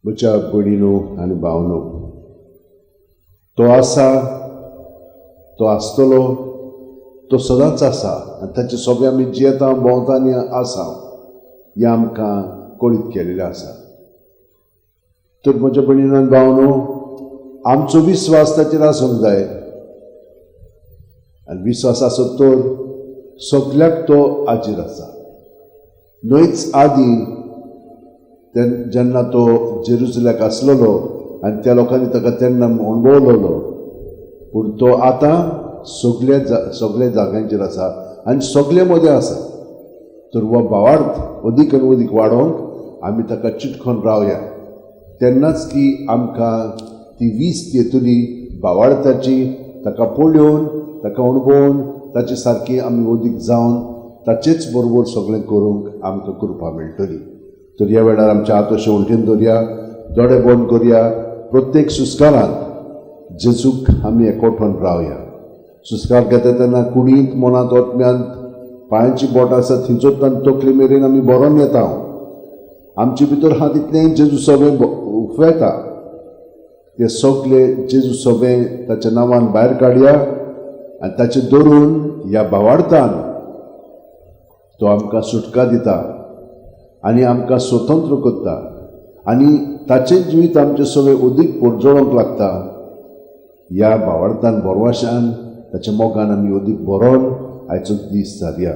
म्हज्या भयणीनो आनी भावनो, तो आसा, तो आसतलो, तो सदांच आसा आनी ताचे सगळे आमी जियेता, भोंवता आनी आसा हें आमकां कळीत केलेलें आसा. तर म्हज्या भयणीनो आनी भावनो, आमचो विस्वास ताचेर आसूंक जाय आनी विस्वास आसत तर सगल्याक तो आजीर आसा. न्हयच आदी जेन्ना तो जेरुजल्याक आसलेलो आनी त्या लोकांनी ताका तेन्ना अणभवलेलो, पूण तो आतां सगल्या जाग्यांचेर आसा आनी सगळे मदें आसा. तर हो भावार्थ अदीक आनी अदीक वाडोवंक आमी ताका चिटकोन रावया, तेन्नाच ती आमकां ती वीज येतली भावार्थाची. ताका पळोवन, ताका अणभवून, ताचे सारकी आमी अदीक जावन ताचेच बरोबर सगळें करूंक आमकां कृपा मेळटली. तर ह्या वेळार आमच्या हात अशें उलटीन दवरया, दोळे बंद करया. प्रत्येक सुस्कारांत जेजूक आमी एकवठून रावया. सुस्कार घेता तेन्ना कुडींत, मनांत, ओतम्यांत, पांयांची बोटां आसा थंयच्यान तकली मेरेन आमी भरोन येता. आमचे भितर आहा तितलें जेजू सगळें उफेता. ते सगळे जेजू सगळें ताच्या नांवान भायर काडया आनी ताचें धरून ह्या भावार्थान तो आमकां सुटका दिता आनी आमकां स्वतंत्र करता आनी ताचें जिवीत आमचें सगळें अदीक परजळोंक लागता. ह्या भावार्थान, भरवाशान, ताच्या मोगान आमी अदीक भरोन आयचो दीस सारया.